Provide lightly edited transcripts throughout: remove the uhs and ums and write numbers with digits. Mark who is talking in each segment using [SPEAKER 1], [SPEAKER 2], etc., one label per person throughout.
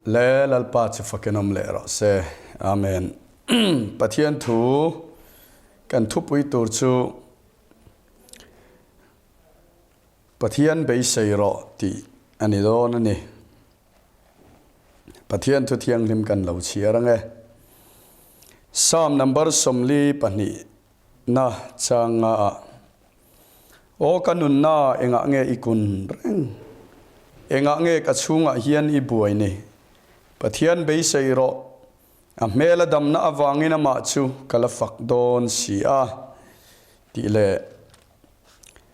[SPEAKER 1] Le Lalpa chu fakin awm leh rawh se. Amen. Pathian thu kan thupui tur chu Pathian beisei rawh tih a ni dawn a ni. Pathian thu thianghlim kan lo chhiar ang e. Psalm number 42 na changa ah Aw ka nunna engah nge i kun reng? Engah nge ka chhungah hian i buai ni? Pathian beisei rawh, a hmel a damna avangin amah chu ka la fak dawn si a, tih leh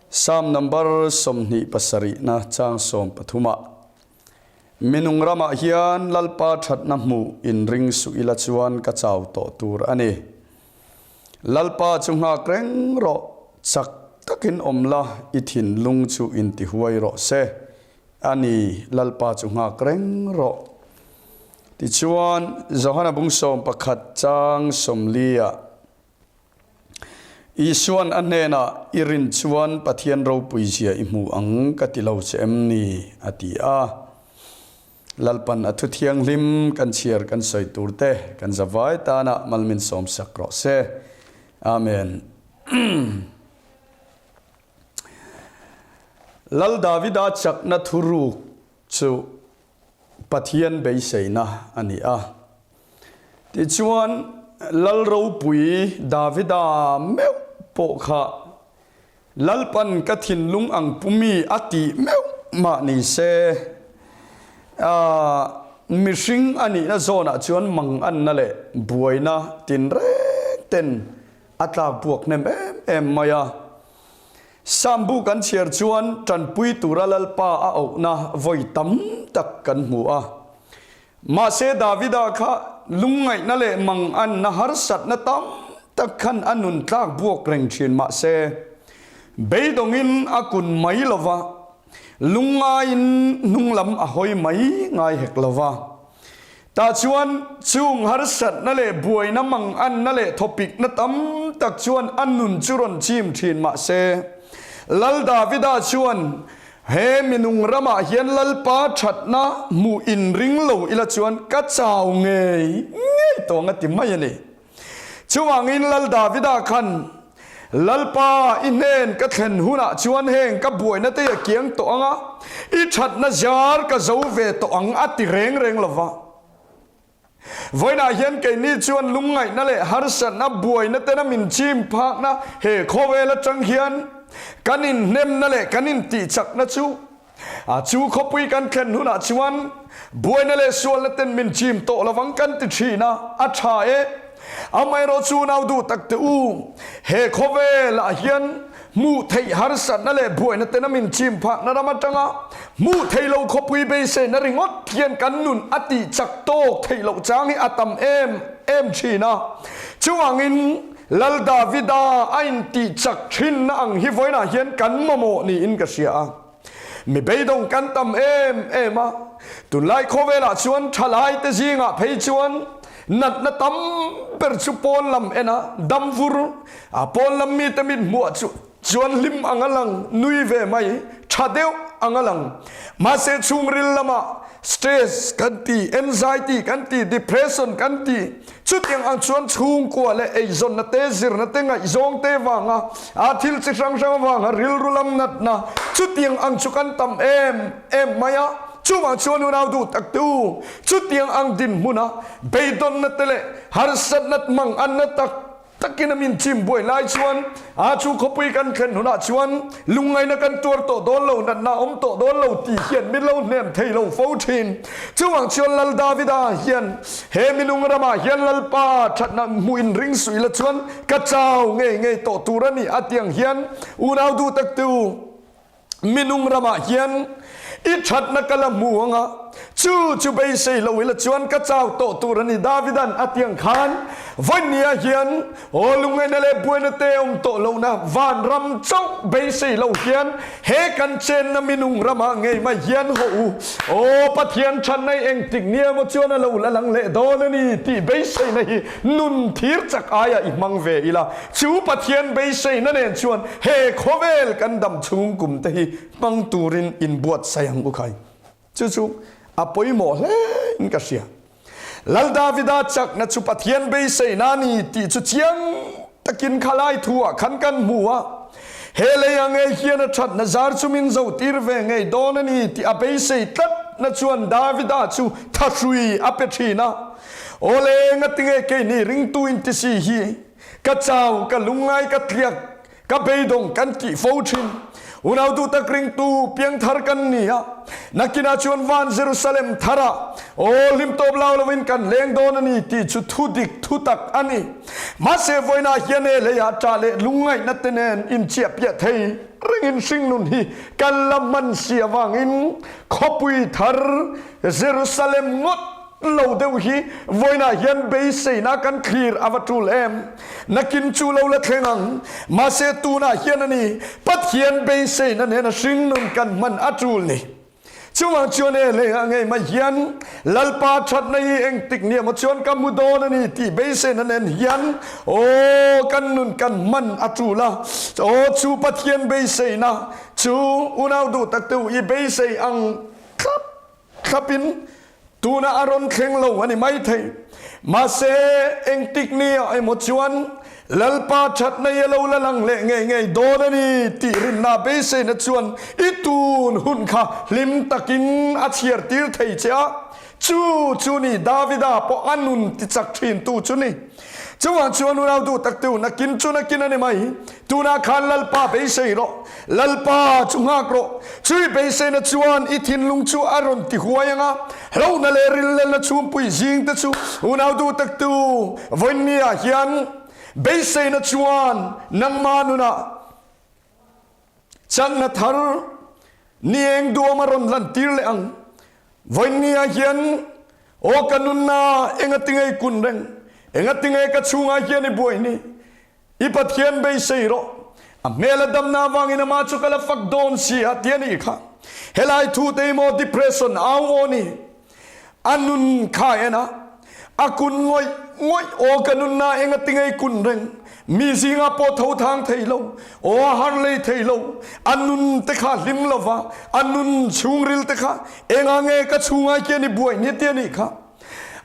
[SPEAKER 1] Psalm number 27 na chang 13 ah, Minung ramah hian Lalpa thatna hmuh inring suh ila chuan ka chau tawh tur a ni. Lalpa chu nghak reng rawh, chak takin awm la, i thinlung chu intihuai rawh se. A ni, Lalpa chu nghak reng rawh. Tichuan, Johana bung 11 chang 40 ah Isuan a hnenah, I rin chuan Pathian ropui zia i hmu ang ka ti lo che em ni? a ti a. Lalpan a thu thianghlim kan chhiar kan sawi tur te kan zavai tana mal min sawm sak rawh se. Amen. Lal Davida chakna thuruk chu Pathian beiseina a ni a. Tichuan, Lal ropui Davida meuh pawh kha Lalpan ka thinlung ang pumi a tih meuh mah ni se, mihring a nihna zawnah chuan manganna leh buaina tinreng ten a tlak buak hnem em em mai a. Sambu kan chhiar chuan tanpui tura Lalpa a auhna vawi tam tak kan hmu a. Mahse Davida kha lungngaihna leh manganna harsatna tam tak khan a nun tlak buak reng thin mahse beidawngin a kun mai lova, lungngaiin hnunglam a hawi mai ngai hek lova. Tah chuan chung harsatna leh buaina manganna leh thawpikna tam tak chuan a nun chu rawn chim thin mahse Lal Davida chuan He minung ramah hian Lalpa thatna hmuh inring lo ila chuan ka chau ngei ngei tawng a ti mai a ni. Chuvangin Lal Davida khan, Lalpa, i hnen ka thlen hunah chuan heng ka buaina te a kiang tawh ang a, i thatna zar ka zo ve tawh ang a ti reng reng lo va. Vawiinah hian keini chuan lungngaihna leh harsatna buaina tena min chim phakna he khawvel atang hian kan inhnemna leh kan intihchakna chu a chu khawpui kan thlen hunah chuan buaina leh sualna ten min chim tawh lovang kan ti thin a, a tha e. Amaherawh chu nau duh tak teh u, he khawvelah hian Hmuh theih harsatna leh buaina tena min chim phakna ram atanga hmuh theih lo khawpui beiseina ringawt hian kan nun a tih chak tawk theih loh chang hi a tam em em thin a. Chuvangin Lal Davida a intih chak thinna ang hi vawiinah hian kan mamawh niin ka hria a. Mi beidawng kan tam em em a, tunlai khawvelah chuan thalaite zingah phei chuan natna tam ber chu pawn lam en a, dam vur a, pawn lam mite mit hmuah chu chuan hlim ang a lang, nui ve mai, tha deuh ang a lang. Mahse chhungril lamah stress kan ti, anxiety kan ti, depression kan ti, Chutiang ang chuan chhungkua leh eizawnna te, zirna te, ngaihzawng te vanga a thil chi hrang hrang avanga rilru lam natna chutiang ang chu kan tam em em mai a. Chuvang chuan unau duh tak tu, chutiang ang dinhmuna beidawnna te leh harsatna manganna tak takin a min chim buai lai chuan a chu khawpui kan thlen hunah chuan lungngaihna kan tuar tawh dawn lo, natna a awm tawh dawn lo tih hian min lo hnem thei lo fo thin. Chuvang chuan Lal Davida hian he minung ramah hian Lalpa thatna hmuh in ring suih la chuan ka chau ngei ngei tawh tur a ni a tiang hian unau duh tak tu minung ramah hian i thatna ka la hmu ang a, chu chu beisei lo ila chuan ka chau tawh tur a ni Davidan a tiang khan vawinia hian Aw lungngaihna leh buaina te awm tawh lohna vanram chauh beisei lo hian he kan chenna minung ramah ngei mai hian haw u. Aw Pathian than nei engtik nia emaw chuan a lo la lang leh dawn a ni tih beiseina hi nun thir chak aia i hmang ve ila. Chu Pathian beiseina nen chuan he khawvel kan dam chhung kum te hi hmang turin inbuatsaih ang u khai. Chu chu. a pawimawh hle in ka hria. Lal Davida chakna chu Pathian beiseina a ni tih chu chiang takin khalai thu ah khan kan hmu a. He lei ah ngei hian a thatna zar chu min zotir ve ngei dawn a ni tih a beisei tlatna chuan Davida chu thahrui a pe thin a. Awle, ngatinge keini ringtu intisi hi ka chau, ka lungngai, ka tliak Ka beidawng kan tih fo thin. Unau duh tak ringtu piangthar kan ni a, nakinah chuan van Jerusalem tharah aw hlim tawp lau lovin kan leng dawn a ni tih chu thu dik thu tak a ni. Mahse vawiinah hian he leiah ṭah leh lungngaihna te nen inchiahpiah thei rengin hringnun hi kan la hman si avangin khawpui thar Jerusalem ngawt lo deuh hi vawiinah hian beiseina kan thlir a va tul em? Nakin chu lo la thleng ang. Mahse tunah hian a ni, Pathian beiseina nena hringnun kan hman a tul ni. Chuvang chuan he hleiah ngei mai hian Lalpa thatna hi engtik ni emaw chuan ka hmu dawn a ni tih beiseina nen hian aw kan nun kan hman a tul a. Aw chu Pathian beiseina chu unau duh tak te u i beisei ang thlap Thlapin tunah a rawn thleng lo a ni maithei. Mahse, engtik nia emaw chuan Lalpa thatna i a lo la lang leh ngei ngei dawn a ni tih rinna beiseina chuan i tun hun kha hlim takin a chhiar tir thei che a. Chu chu ni Davida pawh a nun tichak thintu chu ni. Chuvang chuan unau duh tak tu nakin chu nakin a ni mai. Tunah khan Lalpa beisei rawh. Lalpa chu nghak rawh. Chui beiseina chuan i thinlung chu a rawn ti huai ang a, hlauhna leh rilhlelna chhungpui zing te chu unau duh tak tu vawiinniah hian beiseina chuan nangmah nunah Chakna thar ni eng duam a rawn lantir leh ang. Vawiinniah hian aw ka nunna engatinge i kun reng? Engatinge ka chhungah hian i buai ni? I Pathian beisei rawh. A hmel a damna avangin amah chu ka la fak dawn si a ti a nih kha. Helai thu te hi maw depression au aw ni? A nun kha en a, a kun ngawih ngawih aw ka nunna engatinge i kun reng, mi zingah pawh tho thang thei lo, aw a har lei thei lo, a nun te kha hlim lo va, a nun chhungril te kha engah nge ka chhungai khian i buai ni ti a nih kha.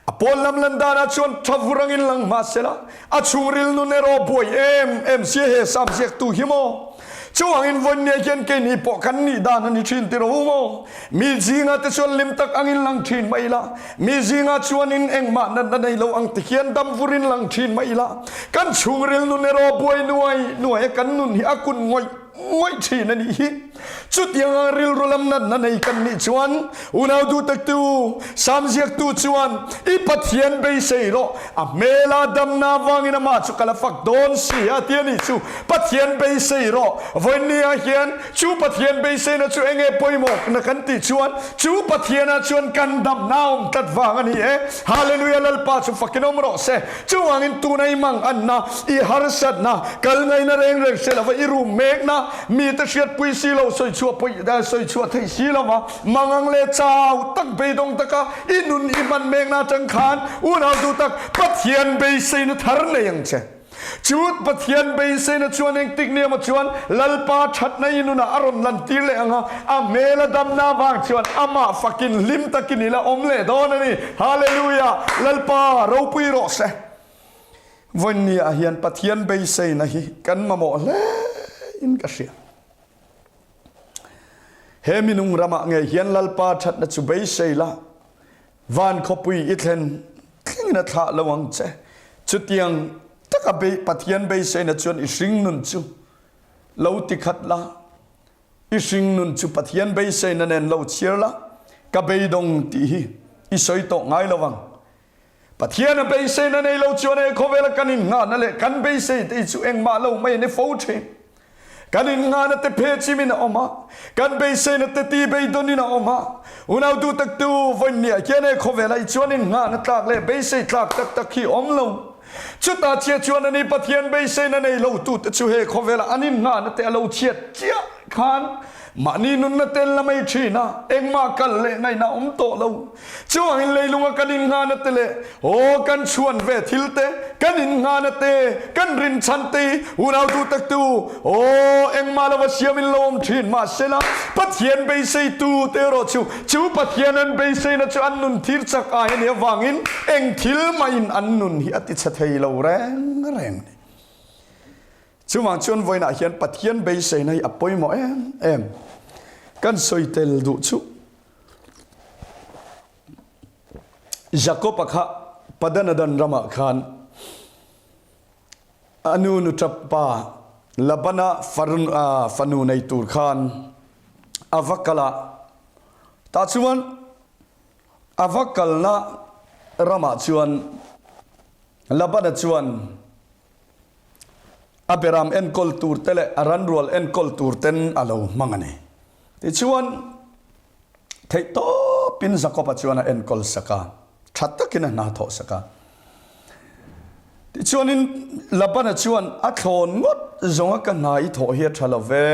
[SPEAKER 1] A pawn lam lan danah chuan tha vur angin lang hma sela, a chhungril nun erawh buai em em sia he sam ziaktu hi maw? Chuvangin vawinia hian keini pawh kan nih dan a ni thin ti ro maw? Mi zinga te chuan hlim tak angin lang thin mai ila, mi zinga chuanin engmah natna nei lo ang ti hian dam vurin lang thin mai ila, kan chhungril nun erawh buai nuai nuai a kan nun hi a kun ngawih ngawih thin a nih hi. Chutianga rilru lam natna nei kan nih chuan unau duhtaktu, Sam ziaktu chuan i Pathian beisei rawh, a hmela damna avangin amah chu ka la fak dawn si a ti a nih chu. Pathian beisei rawh, vawiinniah hian chu Pathian beiseina chu enge pawimawhna kan tih chuan chu Pathianah chuan kan damna a awm tlat vang a ni e. Hallelujah Lalpa chu fakin awm rawh se. Chuvangin tuna i manganna, i harsatna, kal ngaihna reng reng hre lova i rum mekna, mite hriatpui si lo, sawi chhuah pawih, sawi chhuah theih si lova, mangang leh chau tak beidawng taka i nun i hman mekna atang khan unau duh tak Pathian beiseina thar nei ang che. Chu Pathian beiseina chuan engtik ni emaw chuan Lalpa thatna i nunah a rawn lantir leh ang a, a hmel a damna avang chuan amah fakin hlim takin i la awm leh dawn a ni. Hallelujah! Lalpa ropui rawh se. Vawiinniah hian Pathian beiseina hi kan mamawh hle in ka hria. He minung ramah ngei hian Lalpa thatna chu beisei la, Van khawpui i thlen thlengin a thlah lo ang che. Chutiang taka bei Pathian beiseina chuan i hringnun chu lo tikhat la, i hringnun chu Pathian beiseina nen lo chhiar la, ka beidawng tih hi i sawi tawh ngai lo ang. Pathian a beiseina nei lo chuan he khawvela kan innghahna leh kan beisei te hi chu engmah lo mai a ni fo thin. Kan innghahna te phe chimin a awm a, kan beiseina te ti beidawnin a awm a. Unau duh taktu, vawiinniah hian he khawvela i chuan innghahna tlak leh beisei tlak tak tak hi awm lo. Chutah chiah chuan ani Pathian beiseina nei lo tute chu he khawvela an innghahna te a lo chhiat chiah. khan mahni nunna tel la mai thin a, engmah kal leh ngaihna awm tawh lo. Chuvangin leilunga kan innghana te leh aw kan chhuan ve thil te, kan innghana te, kan rinchhan te hi unautu taktu aw engmah lova siamin lo awm thin mahsela Pathian beiseitu te erawh chu chu Pathian an beiseina chu an nun thir chak ai a nih avangin eng thil mahin an nun hi a tichhe thei lo reng reng a ni. Chuvang chuan vawiinah hian Pathian beiseina hi a pawimawh em em. Kan sawi tel duh chu Jakob-a kha Padanadan ramah khan a nu nuṭap pa Labana fanu nei tur khan a va kal a. Tah chuan a va kalna ramah chuan Labana chuan A beram enkawl tur te leh a ranrual enkawl tur ten a lo hmang a ni. Tichuan, theihtawpin Jakob-a chuan a enkawl sak a, tha takin a hna thawh sak a. Tichuanin Labana chuan a thlawn ngawt zawnga ka hna i thawh hi a tha lo ve,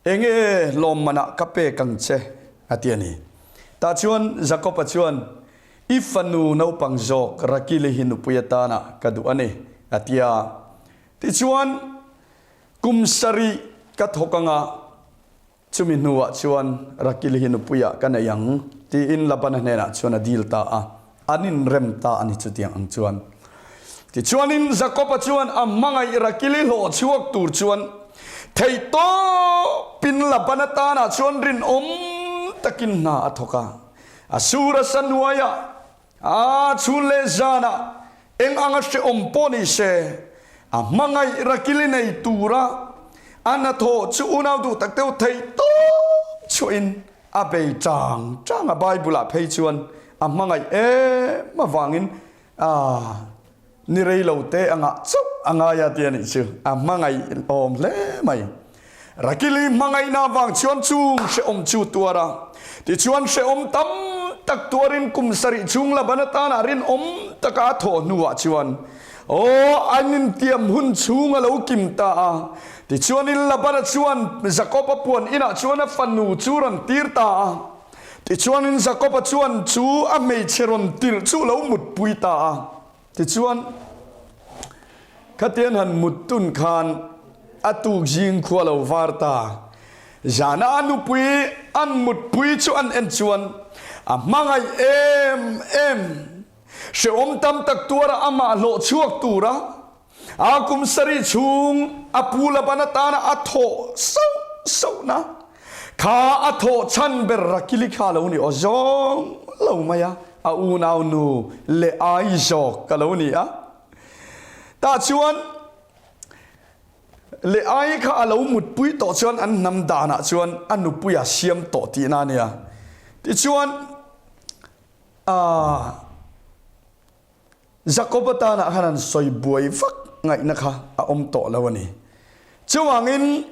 [SPEAKER 1] Enge lawmmanah ka pek ang che? a ti a ni. Tah chuan Jakob-a chuan, I fanu naupang zawk Rakili hi nupui atana ka duh a ni, a ti a. Tichuan, kum sarih ka thawk anga chumi hnuah chuan Rakili hi nupuiah ka nei ang, tiin Labana hnenah chuan a dil ta a. An inrem ta a ni chutiang ang chuan. Tichuanin Jakob-a chuan a hmangaih Rakili hlawh chhuak tur chuan theihtawpin Laban atanah chuan rinawm takin hna a thawk a. A sur a sa hnuaiah, a chhun leh zanah eng anga hrehawm pawh ni se, a hmangaih Rakili nei tura a hnathawh chu unau duh tak deuh theihtawp chhuahin A bei chang chang a, Bible ah phei chuan a hmangaih em avangin ah ni rei lo te angah chauh a ngai a ti a nih chu, a hmangaih awm hle mai. Rakili hmangaihna avang chuan chung hrehawm chu tuar a, tichuan hrehawm tam tak tuarin kum sarih chhung Laban atana rinawm taka a thawh hnuah chuan aw an intiam hun chhung a lo kim ta a, Tichuanin Labana chuan Jakoba puan inah chuan a fanu chu rawn tir ta a. Tichuanin Jakoba chuan chu a hmeichhe rawn tirh chu lo mutpui ta a. Tichuan, khatian han mut tun khan a tuk zing khua lo var ta. Zana a nupui an mutpui chu an en chuan a hmangaih em em. Hrehawm tam tak tuara amah hlawh chhuak tura A kum sarih chhung a pu Laban atana a thawh sauh sauhna kha a thawh chhan ber Rakili kha a lo ni aw zawng lo mai a, a unau nu leh ai zawk a lo ni a. Tah chuan leh ai kha a lo mutpui tawh chuan an hnam danah chuan a nupui a siam tawh tihna a nia. Tichuan, aa. Jakob atanah khan an sawi buai vak ngaihna kha a awm tawh lo a ni. Chuvangin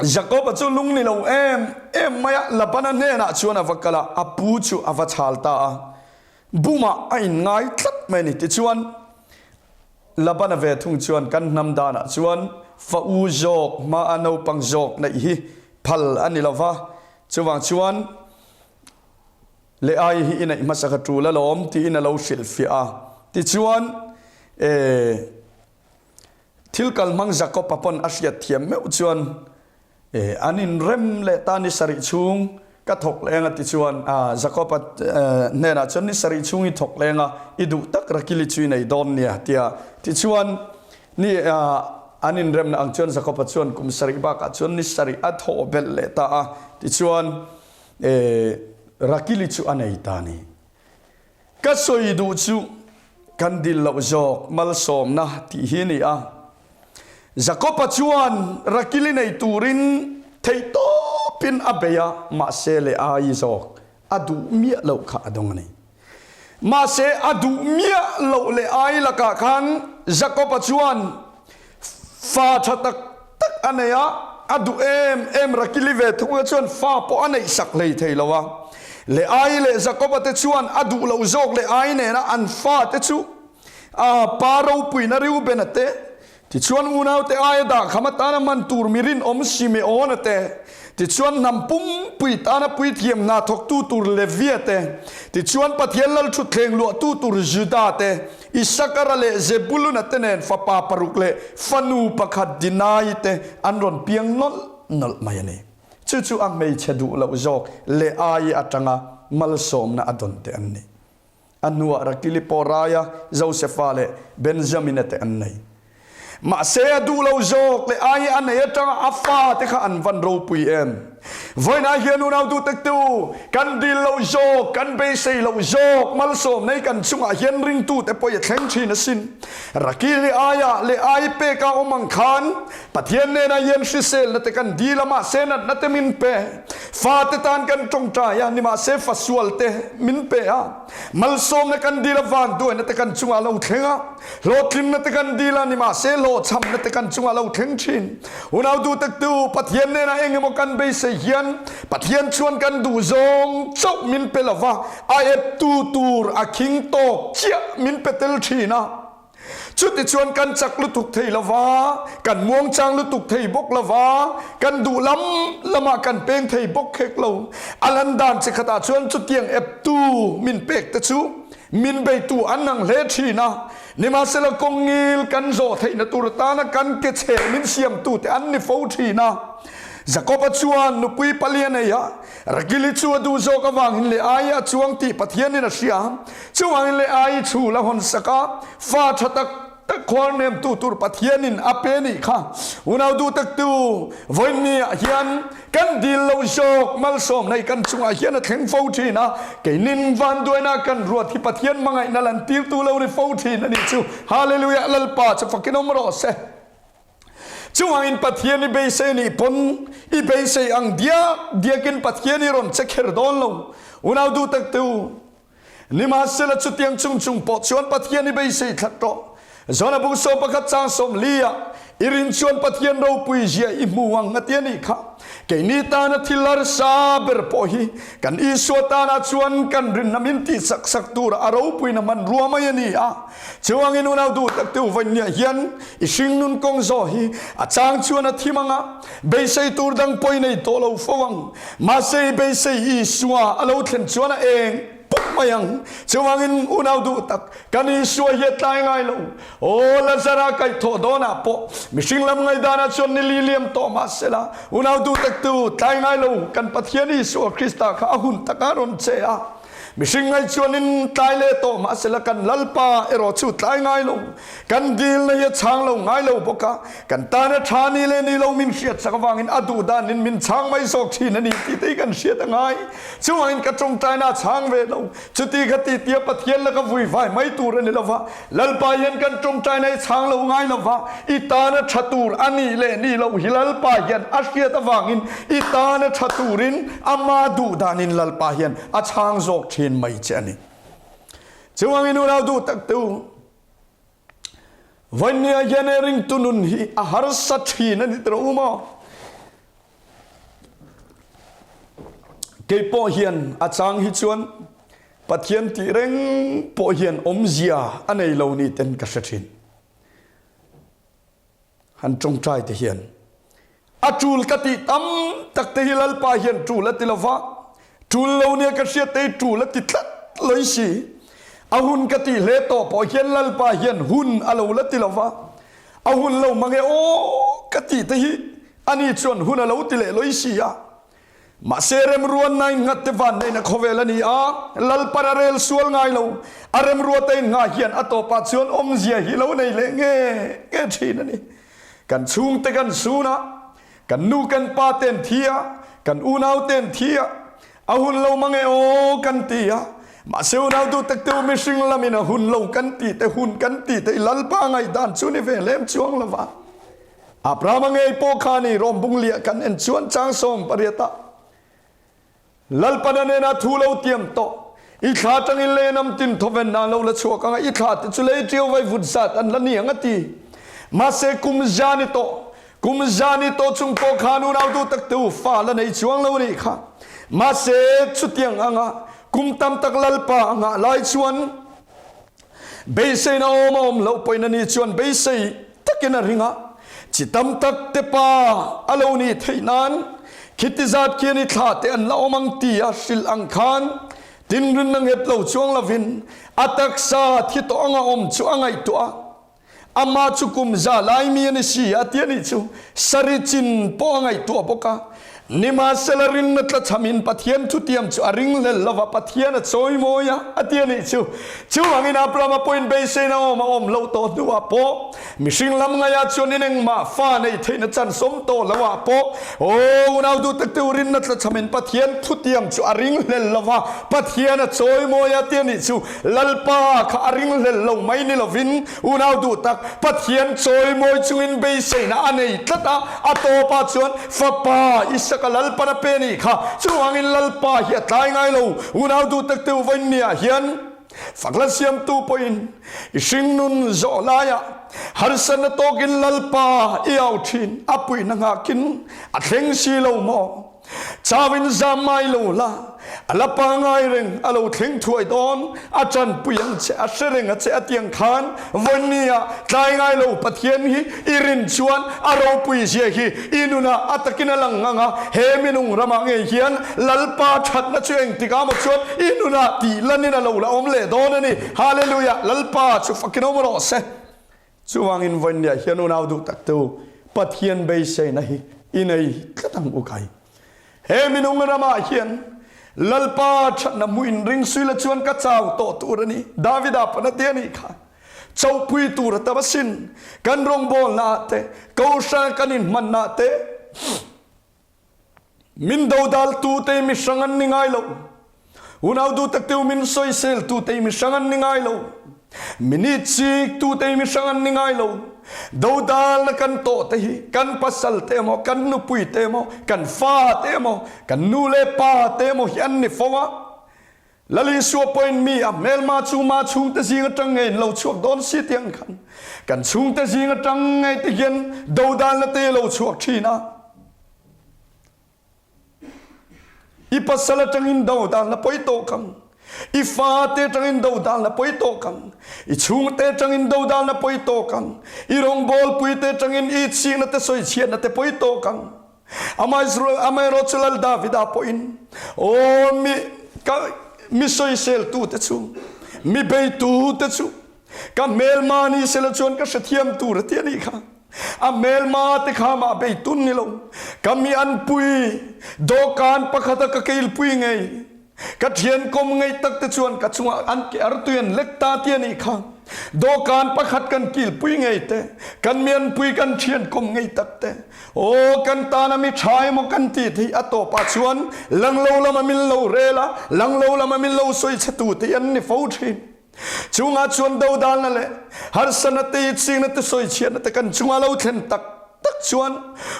[SPEAKER 1] Jakob-a chu lung ni lo em em mai a, Labana hnenah chuan a va kal a, a pu chu a va chhal ta a. Bumah a inngai tlat mai a ni. Tichuan, Labana ve thung chuan kan hnam danah chuan fa u zawk hmaa naupang zawk neih hi phal a ni lo va, chuvang chuan, Leh ai hi i neih hmasa ka tul alawm tiin a lo hrilhfiah a. Tichuan, e, thil kal hmang Jakob-a pawn a hriat thiam meuh chuan, e, an inrem leh ta ni sarih chhung ka thawk leng a tichuan, a, Jakob-a hnenah chuan ni sarih chhung i thawk leng a, i duh tak Rakili chu i nei dawn nia tia. Tichuan, ni, a, an inremna ang chuan Jakob-a chuan kum sarih bakah chuan ni sarih a thawh belh leh ta a. Tichuan, E, Rakili chu a nei ta ni. Ka sawi duh chu kan dil loh zawk malsawmna tih hi a ni a. Jakob-a chuan Rakili nei turin theihtawpin a bei a, mahse leh ai zawk a duh miah loh kha a dawng a ni. Mahse, a duh miah loh leh ai lakah khan Jakob-a chuan fa tha tak tak a nei a, a duh em em Rakili ve thunga chuan fa pawh a neih sak hlei thei lo a. Leh ai leh Jakob-a te chuan a duh loh zawk leh ai nena an fa te chu a pa ropuina Reuben-a te. Tichuan unaute aia dahkham atana hman tur mi rinawm Simeona te, tichuan hnam pumpui tana puithiam hna thawktu tur Levia te, tichuan Pathian lalthutthleng luahtu tur Juda te, Isakara leh Zebuluna te nen fapa paruk leh fanu pakhat Dinai te an rawn piang nawlh nawlh mai a ni. Chu chu a hmeichhe duh loh zawk leh ai atanga malsawmna a dawn te an ni. A hnuah Rakili pawh raia Josefa leh Benjamina te an nei. Mahse a duh lo zawk leh ai a nei atanga a fa te kha an van ropui em? Vawiinah hian unau duhtaktu, kan dil lo zawk, kan beisei lo zawk, malsawm nei kan chungah hian ringtute pawh i thleng thin asin. Rakili aia leh ai peka awm ang khan Pathian nena hian hriselna te kan dil a, mahse natna te min pe. Fate tan kan tawngtai a, nimahse fasual te min pe a. Malsawmna kan dil a, vanduaina te kan chungah a lo thleng a. Hlawhtlinna te kan dil a, nimahse hlawhchhamna te kan chungah a lo thleng thin. Unau duhtaktu, Pathian nena eng emaw kan beisei hian Pathian chuan kan duh zawng chauh min pe lova, a eptu tur a khing tawk chiah min pe tel thin a. Chutichuan kan chak lutuk thei lo va, kan muangchang lutuk thei bawk lo va, kan duh lam lamah kan peng thei bawk hek lo. A lan dan chi khatah chuan chutiang eptu min pek te chu min beitu an ang hle thin a, nimahsela kawng ngil kan zawh theihna tur atana kan ke chheh min siamtute an ni fo thin a. Jakoba chuan nupui pali a nei a, Rakili chu a duh zawk avangin leh ai a chuang tih Pathianin a hria. Chuvangin leh ai chhul a hawn sak a, fa tha tak tak khuar nemtu tur Pathianin a pe nih kha. Unau duh taktu, vawiinni ah hian kan dil lo zawk malsawmna hi kan chungah hian a thleng fo thin a, keinin vanduaina kan ruat hi Pathian hmangaihna lan tirtu lo ri fo thin a nih chu. Hallelujah! Lalpa chu fakin awm rawh se. Chuvangin Pathian i beisei nih pawn i beisei ang diak diakin Pathian i rawn che kher dawn lo. Unau duh tak te u, nimahsela chutiang chung chung pawh chuan Pathian i beisei thlat rawh. Jona bung 11 chang 40 ah i rin chuan Pathian ropui zia i hmu ang a ti a nih kha. Keini tana thil harsa ber pawh hi kan Isua tana chuan kan rinna min tihchak sak tura a ropuina hmanrua mai a ni a. Chuvangin unau duh tak te u vawinia hian i hringnun kawng zawh hi a chang chuan a thim ang a, beisei tur dang pawh i nei tawh lo fo ang. Mahse i beisei Isua a lo thlen chuan a eng pawp mai ang. Chuvangin unau duh tak, kan Isua hi a tlai ngai lo. Aw Lazara kaihthawh dawnah pawh mihring lam ngaidanah chuan ni li liam tawh mahsela, unau duh tak te u, tlai ngai lo kan Pathian Isua Krista kha a hun takah a rawn che a. Mihring ngaih chuanin tlai leh tawh mahsela kan Lalpa erawh chu tlai ngai lo. Kan dilna hi a chhang lo ngai lo bawk a, kan tana tha ni leh ni lo min hriat chak avangin a duh danin min chhang mai zawk thin a ni tih te hi kan hriat a ngai. Chuvangin ka tawngtaina a chhang ve lo. Chuti kha ti tia Pathian laka vui vai mai tur a ni lo va, Lalpa hian kan tawngtaina hi chhang lo ngai lo va, i tana tha tur a nih leh nih loh hi Lalpa hian a hriat avangin i tana tha turin ama duh danin Lalpa hian a chhang zawk thin mai che a ni. Chuvangin unau duh tak te u, Vawinia hian he ringtu nun hi a harsa thin a ni tawh u maw? Kei pawh hian a chang hi chuan Pathian tih reng pawh hian awmzia a nei lo ni ten ka hre thin. Han tawngtai te hian a tul ka tih tam tak te hi Lalpa hian tul a ti lo va, tul lo nia ka hriat te hi tul a ti tlat loi si. A hun ka tih hle tawh pawh hian Lalpa hian hun a lo la ti lo va, a hun lo mange aw ka tih te hi ani chuan hun a lo ti leh loi si a. Mahse remruanna innghat te vanneihna khawvel a ni a, Lalpan a rel sual ngai lo. A remruata inngah hian a tawpah chuan awmzia hi lo nei leh nge nge thin a ni. Kan chhungte kan sun a, kan nu kan pa te an thi a, kan unau te an thi a, a hun lo mang e aw kan ti a. Mahse unau duh tak te u mihring lamin a hun lo kan tih te hun kan tih te i Lalpa ngaihdan chu ni ve lem chuang lo va. Abrahama ngei pawh khan i rawmbung liah kan en chuan chang 18 ah Lalpana nena thu lo tiam tawh, i thla tangin lei nam tin thawven nan lo la chhuak anga i thla te chu lei ṭiau vai vut zat an la ni ang a ti. Mahse kum za ni tawh, kum za ni tawh chung pawh khan unau duh tak te u fa la nei chuang lo nih kha. Mahse chutiang anga kum tam tak Lalpa a nghah lai chuan beiseina awm a awm loh pawhin ani chuan beisei. takin a ring a, chi tam tak te pa a lo nih theih nan khiti zat khian i thla te an la awm ang ti a hrilh ang khan tinrinna nghet lo chuang lovin a taksa thi tawh anga awm chu a ngaihtuah a. Amah chu kum za lai mi a ni si a ti a nih chu Sari chin pawh a ngaihtuah bawk a. Nimahsela rinna tlachhamin Pathian thutiam chu a ringhlel lo va, Pathian a chawimawi a, a ti a nih chu. Chuvangin Abrahama pawhin beiseina awm a awm loh tawh hnuah pawh, mihring lam ngaihah chuan in engmah fa neih theihna chance awm tawh lo ah pawh, aw unau duh takte u rinna tlachhamin Pathian thutiam chu a ringhlel lo va, Pathian a chawimawi a ti a nih chu. Lalpa kha a ringhlel lo mai ni lovin unau duh tak Pathian chawimawi chungin beiseina a nei tlat a, a tawpah chuan Fapa Isaka Lalpan a pe nih kha. Chuvangin Lalpa hi a tlai ngai lo. Unau duh tak teu vawinia hian fakla siamtu pawhin i hringnun zawh laiah harsatna tawkin Lalpa i au thin a puihna nghakin a thleng si lo maw? Chauin zam mai lo la, a la pangai reng, a lo thleng thuai dawn, a tanpui ang che, a hre reng a che a tiang khan vawinia tlai ngai lo Pathian hi i rin chuan a ropui zia hi i nunah a takin a lang ngang a, he minung ramah ngei hian Lalpa thatna chu engtikah maw chuan i nunah tih lanin a lo la awm leh dawn a ni. Hallelujah! Lalpa chu fakin awm rawh se. Chuvangin vawinia hian unau duh tak te u, Pathian beiseina hi i nei tlat ang u kai. He minung ramah hian Lalpa thatna hmuh in ring sui la chuan ka chau tawh tur a ni. Davida pawn a ti a nih kha. Chauhpui tur a tam asin. Kan rawngbawlna ah te, kohhran kan inhmanna ah te, Min dodal tu te mi hrang an ni ngai lo. Unau duh tak teu min sawisel tu te mi hrang an ni ngai lo. Min itchik tu te mi hrang an ni ngai lo. Dodal na kan tawh te hi kan pasal te emaw, kan nupui te emaw, kan fa te emaw, kan nu le pa te emaw hi an ni fo a. Lal Isua pawhin mi a hmelma chu ma chhungte zing atang ngei in lo chhuak dawn si tih ang khan kan chhungte zing atang ngei te hian dodalna te lo chhuak thin a. I pasal atangin dodalna pawi tawk ang, i fate atangin dodalna pawi tawk ang, i chhungte atangin dodalna pawi tawk ang, i rawngbawlpuite atangin i chhingna te sawichhiatna te pawi tawk ang. Amaherawhchu chu Lal Davida pawhin, Aw mi, ka mi sawiseltute chu, mi beitute chu, ka hmelma ni sela chuan ka hrethiam tur a ti a nih kha. A hmelma te kha mah beitun ni lo, ka mi anpui, dawhkan pakhata ka keilpui ngei, Ka thian kawm ngei tak te chuan ka chungah an ke artui an lek ta ti a nih kha. Dawhkan pakhat kan kilpui ngei te, kan mianpui kan thian kawm ngei tak te, aw kan tana mi tha emaw kan ti thei a tawpah chuan lang lo lama min lo rel a, lang lo lama min lo sawi chhe tu te an ni fo thin. Chungah chuan dodalna leh harsatna te, itsikna te, sawichhiatna te kan chunga lo thlen tak tak chuan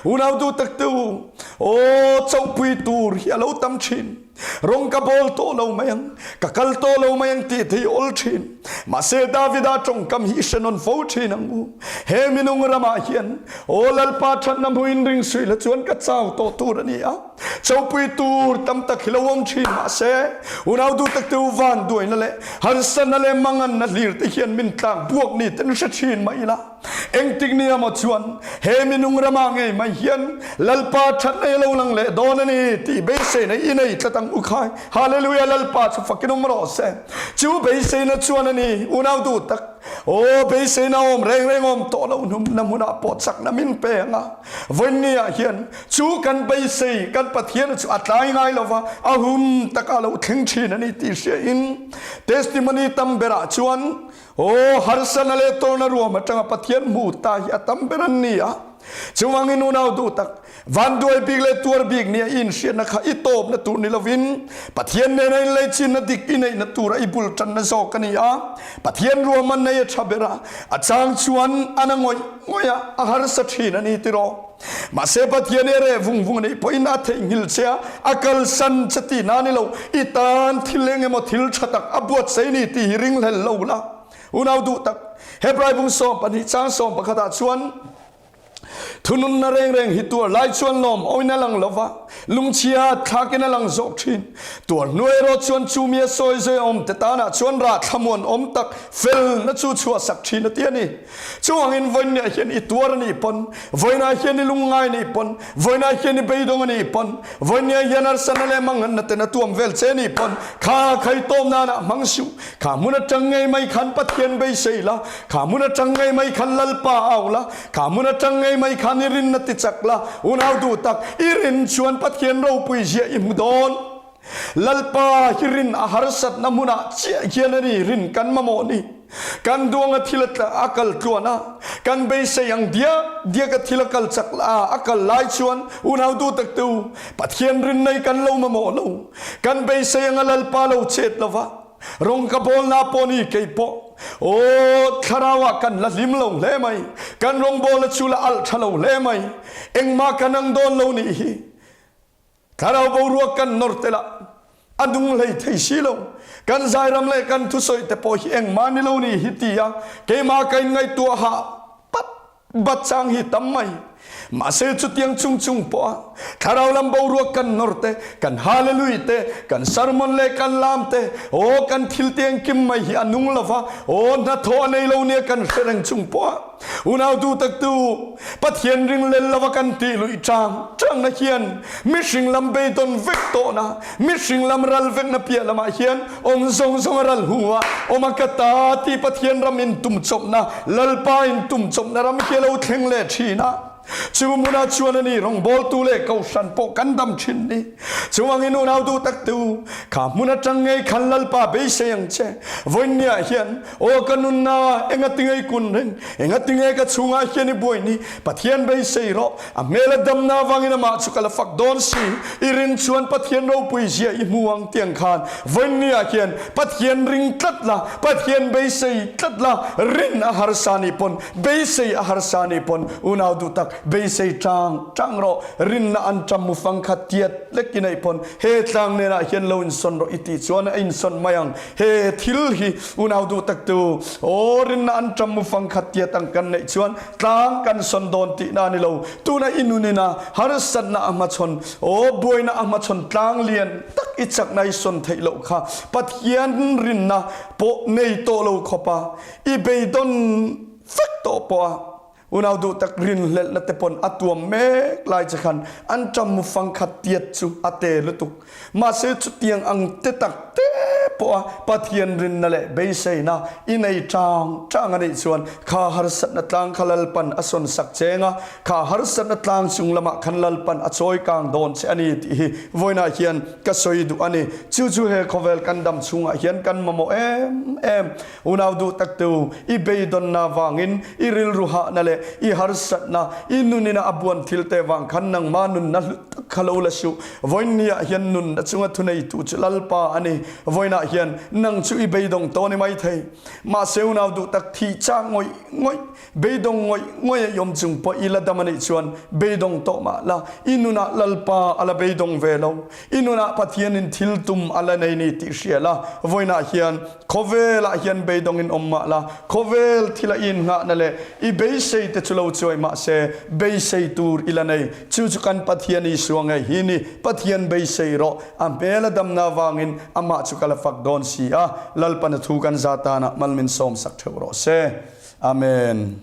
[SPEAKER 1] unau duh tak te u, aw chauhpui tur hi a lo tam thin. Rawng ka bawl tawh lo mai ang, ka kal tawh lo mai ang tih thei awl thin. Mahse Davida tawngkam hi i hre nawn fo thin ang u. He minung ramah hian aw Lalpa thatna hmuin ring suih la chuan ka chau tawh tur a ni a. Chopui tur tam tak hi lo awm thin mahse unau duh tak te u van duaina leh harsatna leh manganna hlir te hian min tlak buak ni ten hre thin mah ila engtik ni emaw chuan he minung ramah ngei mai hian Lalpa thatna hi lo lang leh dawn a ni tih beiseina i nei tlat ang u khai. Hallelujah Lalpa chu fakin awm rawh se. Chu beiseina chuan a ni unau duh tak aw beiseina awm reng reng awm tawh lo hnumna hmunah pawh chakna min pe ang a vawiinniah hian Chu kan beisei, kan Pathian chu a tlai ngai lova, a hun taka lo thleng thin a ni tih hriain testimony tam berah chuan aw harsana leh tawrna ruam atanga Pathian hmu ta hi a tam ber an ni a. Chuvangin unau duh tak, vanduai bik leh tuar bik nia i inhriatna kha i tawpna tur ni lovin Pathian nena inleichinna dik i neihna tura i bul tanna zawk a ni a. Pathian ruahman nei a tha ber a, a chang chuan a na ngawih ngawih a, a harsa thin a ni tiraw? Mahse Pathian i reh vung vung anih pawhin a theihnghilh che a, a kalsan che tihna a ni lo. I tan thil eng emaw thil tha tak a buatsaih ni tih hi ringhlel lo la. Unau duh tak, Hebrai bung 12 chang 11 ah chuan. Thununna reng reng hi tuar lai chuan lawm awin a lang lova, lungchhia thlakin a lang zawk thin. Tuar hnu erawh chuan chu mi a sawi zui awm te tanah chuan rah thlamuan awm tak felna chu chhuahsak thin a ti a ni. Chuvangin vawiinniah hian i tuar a nih pawn, vawiinah hian i lungngai a nih pawn, vawiinah hian i beidawng a nih pawn, vawiinniah hian harsatna leh manganna ten a tuam vel che a nih pawn, kha khaitawm nanah hmang suh. Kha hmun atang ngei mai khan Pathian beisei la, kha hmun atang ngei mai khan Lalpa au la, kha hmun atang ngei mai khan i rinna ti chak la, unau duh tak, i rin chuan Pathian ropui ziah i hmu dawn. Lalpa hi rin a harsatna hmunah chiah hian a ni rin kan mamawh ni. Kan duanga thil a kal tluan a, kan beisei ang diak diak a thil a kal chak a kal lai chuan unau duh tak te u, Pathian rin nei kan lo mamawh lo. Kan beisei anga Lalpa lo chet lova, rawng ka bawlna pawh ni kei pawh aw thlarauah kan la hlim lo hle mai, kan rawngbawlna chu la alh tha lo hle mai, engmah kan ang dawn lo nih hi. Thlarau boruak kan nawr tel a, a nung hlei thei si lo. Kan zairam leh kan thusawi te pawh hi engmah ni lo ni hi ti a, keimah ka inngaihtuah hah pat bat chang hi tam mai. Mahse chutiang chung chung pawh a, thlarau lam boruak kan nawr te, kan hallelui te, kan sermon leh kan lam te, aw kan thil te engkim mai hi a nung lo va, aw hnathawh a nei lo nia kan hre reng chung pawh a, Unau duhtaktu, Pathian ringlel lova kan tih luih chang changna hian mihring lam beidawn vek tawhna, mihring lam ral vekna piah lamah hian awm zawng zawng a ral hu a, awm a ka ta tih Pathian ram in tum chawpna, Lalpa in tum chawpna ram hi a lo thleng leh thin a. Chu hmunah chuan a ni rawngbawltu leh kohhran pawh kan dam thin ni. Chuvangin unau duhtaktu, kha hmun atang ngei khan Lalpa beisei ang che. Vawiinniah hian Aw ka nunna, enga tinge i kun reng? Enga tinge ka chhungah hian i buai ni? Pathian beisei rawh, a hmel a damna avangin amah chu ka la fak dawn si. I rin chuan Pathian ropui zia i hmu ang tiang khan vawiinniah hian Pathian ring tlat la, Pathian beisei tlat la, rin a harsa nih pawn, beisei a harsa nih pawn, unau duh tak, beisei tang tang rawh. Rinna an ṭam mu fang kha tiat lek i neih pawn he tlang nenah hian lo insawn rawh i tih chuan a insawn mai ang. He thil hi unau duh taktu aw rinna an ṭam mu fang khat tiat ang kan neih chuan tlang kan sawn dawn tihna a ni lo. Tuna i nunin a harsatna a hmachhawn aw buaina a hmachhawn tlang lian tak i chakna i sawn theih loh kha Pathian rinna pawh nei tawh lo khawpa i beidawn vek tawh pawh a Unau duh tak rinhlelhna te pawn a tuam mek lai che khan an ṭam mu fang khat tiat chu a te lutuk. Mahse chutiang ang te tak te pawh a Pathian rinna leh beiseina i nei ṭang ṭang a nih chuan kha harsatna tlang kha Lalpan a sawn sak cheng a, kha harsatna tlang chung lamah khan Lalpan a chawi kang dawn che a ni tih hi vawiinah hian ka sawi duh a ni. Chu chu he khawvel kan dam chhungah hian kan mamawh em em. Unau duh taktu, i beidawnna vangin, i rilru hahna leh i harsatna, i nunina a buan thilte vang khan nangmah nunna hlut tak kha lo la suh. Vawiinniah hian nunna chunga thuneitu chu Lalpa a ni. Vawiinah hian nang chu i beidawng tawh ni maithei. Mahse unau duh tak thih chak ngawih ngawih, beidawng ngawih ngawih a i awm chung pawh i la dam a nih chuan beidawng tawh mah la, i nunah Lalpa a la beidawng ve lo. I nunah Pathianin thil tum a la nei ni tih hria la, vawiinah hian Khawvelah hian beidawngin awm mah la, khawvel thila i innghahna leh i beisei te chu lo chuai mah se, beisei tur i la nei. Chu chu kan Pathian Isua ngei hi ni. Pathian beisei rawh, a hmel a damna avangin amah chu ka la fak dawn si a, Lalpana thu kan za tanah mal min sawmsak theuh rawh se. Amen.